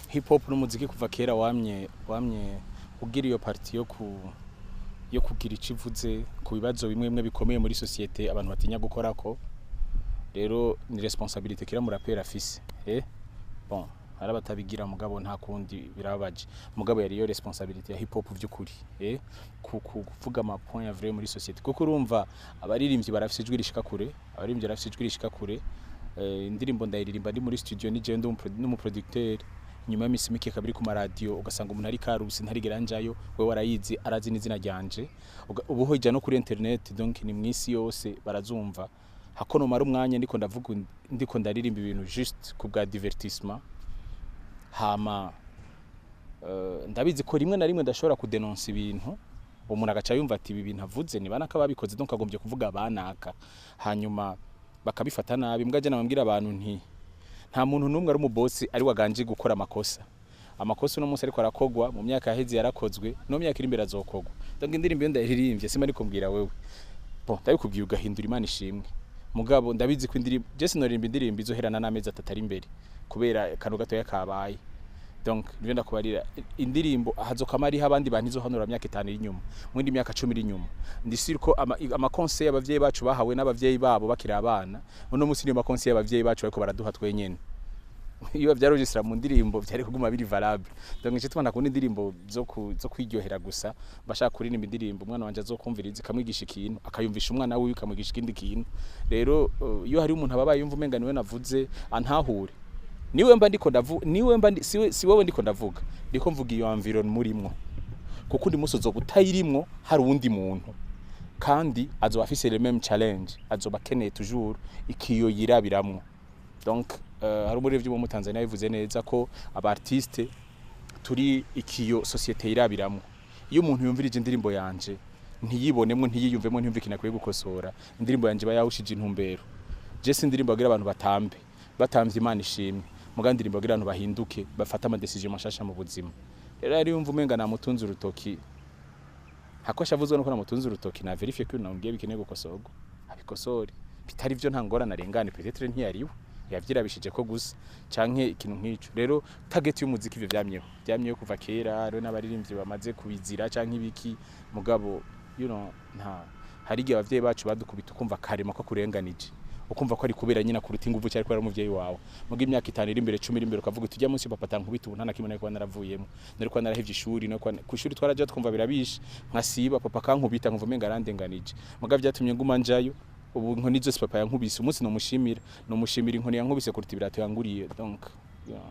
Hip hop n'umuziki kuva kera wamye ugira iyo partie yo kugira ico ivuze ku bibazo bimwe bimwe bikomeye muri société abantu batinya gukorako. Rero ni responsabilité kira murapera afise. Bon, hari abatabigira, mugabo nta kundi, birababaje. Mugabo yari yo responsabilité ya hip hop vy'ukuri, kuvuga ama point ya vrai muri société, kuko urumva abaririmbyi barafise ijwi rishika kure, abaririmbyi barafise ijwi rishika kure. Indirimbo ndayiririmba ndi muri studio, ni jewe ndi n'umuproducteur, nyuma y'imisi mike kabiri ku maradiyo, ugasanga umuntu ari karusi ntarigera njayo, we warayizi, arazi n'izina ryanje. Ubu ija no kuri internet, donc ni mwisi yose barazumva. Hako nomara umwanya ndiko ndavuga, ndiko ndaririmba ibintu juste ku bwa divertissement. Hama ndabizi ko rimwe na rimwe ndashobora kudenonsa ibintu, umuntu agaca yumva ati: "Ibi bintu avuze ni banaka babikoze," donc agombye kuvuga banaka, hanyuma bakabifata nabi. Mbwa je namabwira abantu nti nta muntu n'umwe ari umubosi ari waganje gukora amakosa. Amakosa uno munsi ariko arakogwa, mu myaka yaheze yarakozwe, no mu myaka iri imbere azokogwa. Donc indirimbo iyo ndayiririmbye, simba ndiko mbwira wewe. Bon, ndabikubwiye ugahindura, Imana ishimwe. Mugabo ndabizi ko indirimbo je sinoririmba indirimbo izoherana n'amezi 3 ari imbere kubera akantu gatoya kabaye. Donc nivyo ndakubarira, indirimbo hazokama ariho abandi bantu izohanura myaka 5 iri inyuma, mu yindi myaka 10 iri inyuma. Ndi sûr ko ama conseil abavyeyi bacu bahawe n'abavyeyi babo bakiri abana, uno munsi niyo ma conseil abavyeyi bacu bariko baraduha twenyene. Iyo vyarogistra mu ndirimbo, vyari kuguma biri valable. Donc nico tubona kubona indirimbo zo kwiryohera gusa. Bashaka kuririmba indirimbo umwana wanje azokumviriza, ikamwigisha ikintu, akayumvisha umwana wiwe, ikamwigisha ikindi kintu. Rero iyo hari umuntu ababaye yumva umenga niwe navuze, antahure, niwe mba ndiko ndavuga, niwe mba si wewe ndiko ndavuga, ndiko mvuga iyo environnement murimwo, kuko undi musi uzoba utayirimwo, hari uwundi muntu kandi azoba afise le même challenge, azoba akeneye toujours ikiyo yirabiramwo. Donc hari umuririmbyi wo mu Tanzania yabivuze neza ko aba artiste turi ikiyo société yirabiramwo. Iyo umuntu yumvirije indirimbo yanje ntiyibonemo, ntiyiyumvemo, ntiyumve ikintu akwiye gukosora, indirimbo yanje iba yawushije intumbero. Je si indirimbo bagira abantu batambe, batamvye Imana ishimwe, muga indirimbo bagira abantu bahinduke, bafate ama décision mashasha mu buzima. Rero yari yumva umenga namutunze urutoki, hako shavuzwe nuko namutunze urutoki, na vérifier ko namubwiye bikeneye gukosorwa, abikosore. Bitari byo, nta ngorane, arengane. Peut-être ntiyariwe, yavyirabishije ko gusa canke ikintu nk'ico. Rero target y'umuziki, ivyo vyamyeho kuva kera. Rero n'abaririmbyi bamaze kubizira canke ibiki, mugabo nta hari igihe abavyeyi bacu badukubita ukumva karema ko kurenganije, ukumva ko ari kubera nyina kuruta inguvu cyari kubera umuvyeyi wawe. Muga imyaka 5 iri imbere, 10 iri imbere, ukavuga uti: "Ujya munsi papa atankubita, ubu nta na kimwe nari kuba naravuyemo, nari kuba narahevye ishuri." No ku ishuri twaraja twumva birabishe, nkasiba, papa akankubita, nkumva umenga arandenganije. Muga vyatumye nguma njayo. Ubu inkoni zose papa yankubise, umunsi nomushimira inkoni yankubise kuruta ibirato yanguriye. Donc yeah.